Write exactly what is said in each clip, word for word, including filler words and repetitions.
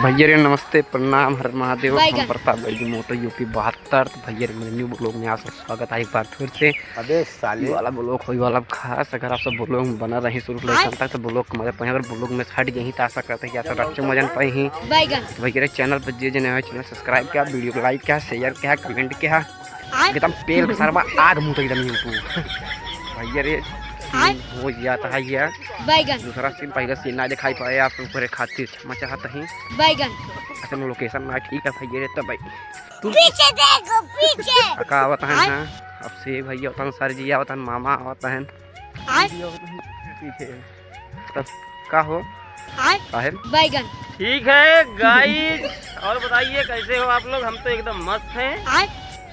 भैया रे नमस्ते, प्रणाम, हर महादेव। हम बैगन। प्रताप बैजू मोटो यूपी बहत्तर। तो भैया रे मेरे न्यू ब्लॉग में आप सब स्वागत है एक बार फिर से। अबे साले। ये वाला ब्लॉग होई वाला खास। अगर आप सब ब्लॉग में बना रहे शुरू से लेकर अंत तक, तो ब्लॉग के मजा पाए। अगर ब्लॉग में से हट गई तो आशा करते हैं कि आप सब अच्छे मजा पाए हैं। बैगन। तो भैया रे चैनल पर जे जे नए हो, चैनल सब्सक्राइब किया, वीडियो को लाइक किया, शेयर किया, कमेंट किया। आय। एकदम पेल के सरवा आग मुँह एकदम यूं तू। भैया रे, आय। हो जाता है ये। बैगन। दूसरा सीन, पहला सीन ना दिखाई पाए आप लोग के खातिर। मचा हाथ ही। बैगन। असल में लोकेशन ना ठीक है भैया रे, तब भाई। पीछे देखो, पीछे। काका आवत हैं, आय। हाँ। अब से भैया आवत हैं, सर जी आवत हैं, मामा आवत हैं। आय। पीछे। तब का हो? आय। काहे? बैगन। ठीक है गाइस, और बताइए कैसे हो आप लोग? हम तो एकदम मस्त हैं। आय।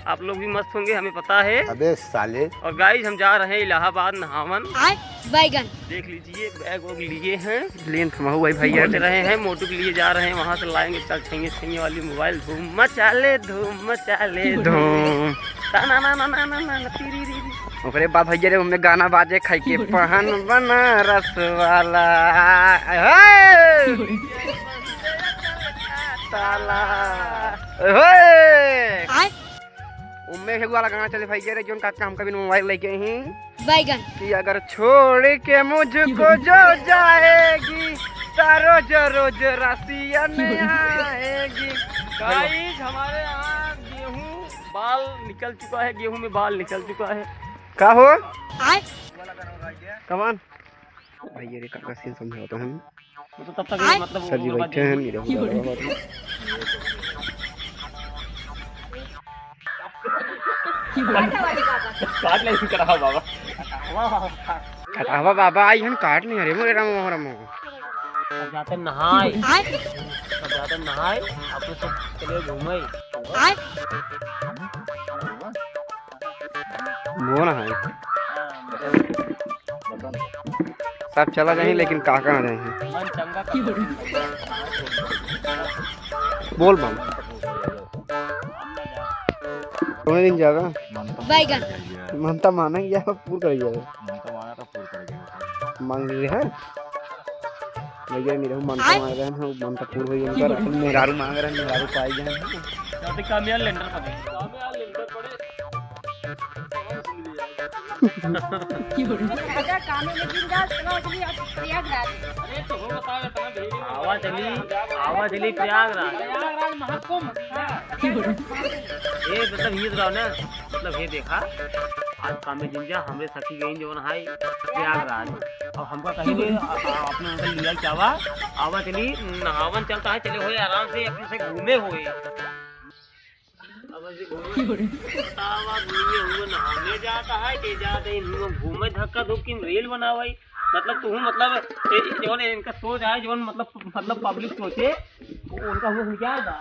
आप लोग भी मस्त होंगे, हमें पता है। अबे साले। और गाइस, हम जा रहे हैं इलाहाबाद नहावन। आय। बैगन। देख लीजिए, बैग वैग लिए हैं। लेन थमा हुआ है भैया। पहुंच रहे हैं, मोटू के लिए जा रहे हैं, वहां से लाएंगे चार छैया छैया वाली मोबाइल। धूम मचा ले, धूम मचा ले, धूम। धूम। ता ना ना ना ना ना ना ना, ती री री री। ओकरे बाद भैया रे, ओमे गाना बाजे, खाई के पहन बनारस वाला। हे! ताला। हे! आय। ओमे एक वाला गाना चले भैया रे, जोन काका हमका भी मोबाइल लेके ही। बैगन। कि अगर छोड़ के मुझको जो जाएगी, तो रोज रोज रसियन आएगी। गाइस, हमारे यहाँ गेहूं बाल निकल चुका है, गेहूं में बाल निकल चुका है। का हो? आय। कमान? भैया रे, काका सीन समझावत हैं। तो तब तक आय। मतलब सर जी बैठे हैं, मेरे को लगा बात। काट ले, कटहवा बाबा। कटहवा बाबा आई हन, काट नहीं, अरे मोरे राम, मोरे राम। अब जाते नहाए। आय। अब जाते नहाए, अपने सब चले घूमे। आय। वो ना है। सब चला जाए, लेकिन काका ना जाए। मन चंगा कर। बोल बम। कौन दिन जाएगा? बैगन। मनता माना गया, पूर कर गया। मांग रहे हैं। भैया, मेरे को मनता आय। मांग रहे हैं, मनता पूर होई उनकर। अपन मेहरारू मांग रहे हैं, मेहरारू पाई गए हैं। कामे लेंटर पड़े। कामे लेंटर पड़े। अच्छा, कामे लेकिन जा, चलो, चलिए, अब प्रयागराज। अरे, तो हो बताओ, इतना भीड़ में आवा चली, आवा चली प्रयागराज। प्रयागराज महाकुंभ। हाँ। ए, मतलब, ये तो रहो ना, मतलब, ये देखा, आज कामे जिंजा हमरे सखी गई जवन हाई प्रयागराज। अब हमका कहीं भी, आ, आ, अपने उनका लिया चावा, आवा चली, नहावन चलता है, चले होए आराम से, अपने से घूमे होए। अब ऐसे घूमे, बतावा, घूमे हुए नहाने जाता है, के जाते हैं, हुए घूमे धक्का धुक्की में रेल बनावाई। मतलब, तू, मतलब, ए, जवन इनका सोच आए, जवन, मतलब, मतलब, पब्लिक सोचे, वो उनका हुआ क्या था?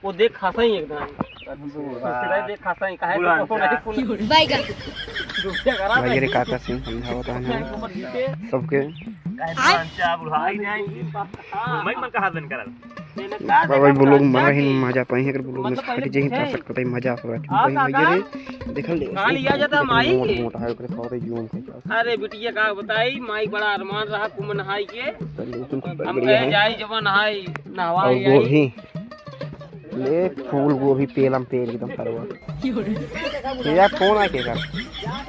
वो देख खासा ही एकदम। अच्छा। देख खासा ही, काहे तो नहीं कुल बैगन। जो क्या करा भाई, था, रे काका सीन समझावत है ना सबके। काहे तो अच्छा, बुढ़ाई जाएंगे। हाँ। मैं मन कहा दिन करल। बाबा, ब्लॉग में रही, मजा पाई, अगर ब्लॉग में मतलब, फट जाई, तो सकता है मजा आ सकता है। हाँ, काका। देखल ले, कहाँ लिया जाता है, माई? मोट, मोट है, ओकरे बहुत ही जोन है। अरे बिटिया, का बताई, माई बड़ा अरमान रहा कुंभ नहाई के। चलिए, तुम तो हम बढ़िया कहे है। जाई, जब नहाई, नहवाई और आई। गोभी, ले फूल गोभी पेलम पेल एकदम परवा। ये यार फोन आके कर। सात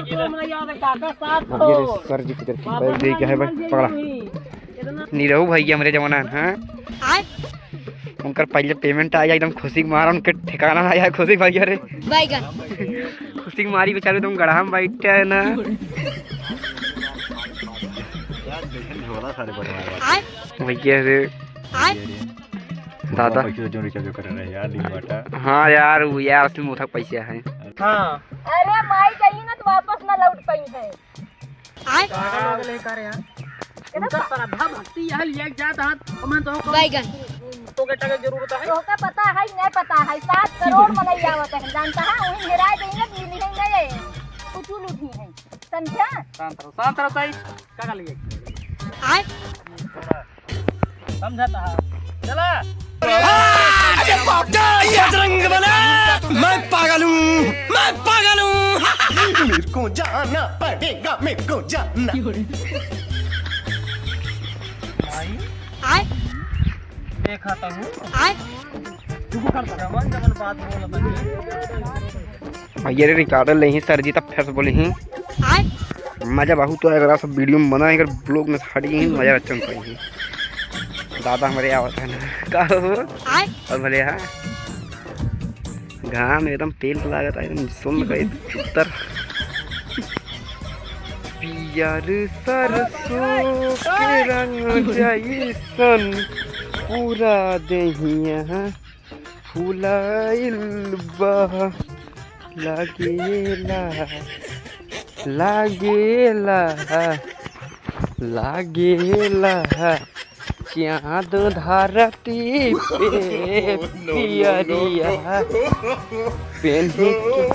सौ में नहीं आवे काका, सात सौ। ये सर जी किधर की बैल दे के है भाई, पकड़ा। निरहू भैया हमरे जमाना है, हाँ? आय? उनकर पहले पेमेंट आया, एकदम खुशी के मारा, उनके ठिकाना ना आया, खुशी भैया रे। बैगन। खुशी के मारी बेचारे एकदम गड़हा में बैठे है ना। यार, देखे झोला सारे बनवाए हुआ। आय? भैया रे। आय? दादा। पैसे जो रिचार्ज कर रहे हैं यार, दिन बाटा। हाँ यार, वो यार, असली मोथा पैसे हैं। हाँ। अरे माई गई ना तो वापस ना लौट पाई है। आय? पागल हो गए का रे यार? उनका श्रद्धा भक्ति यह लिया जात हाथ, और मैं तो बैगन। तो के टके जरूरत है। तोहका पता है, नहीं पता है, सात करोड़ मनई आवत है, जानता है, वही हेराय गई ना, मिली है नहीं, कुछ लूटी है, समझा? शांत रहो, शांत रहो ताई। का कर लिए? आय? समझाता है। चला। अरे बाप रे, बजरंग बली, मैं पागल हूँ, मैं पागल हूँ। मेरे को जाना पड़ेगा, मेरे को जाना। भाई, देखा था हूँ। जवन जवन बात बोलत है। भैया रे, recorder ले ही सर जी, तब फिर से बोले ही। मजा बहुत आएगा, सब video में बना है, अगर vlog में हट गई, मजा अच्छा नहीं पाई। दादा हमारे आवत है ना, का हो? और भले हाँ, घाम एकदम तेल लागत है, एकदम सुन गए उत्तर। पियर सरसों के रंग जैसन पूरा देहिया फुलाइल बा। लागेला, लागेला, लागेला चाँद धरती पे पियरिया पेन्ही के।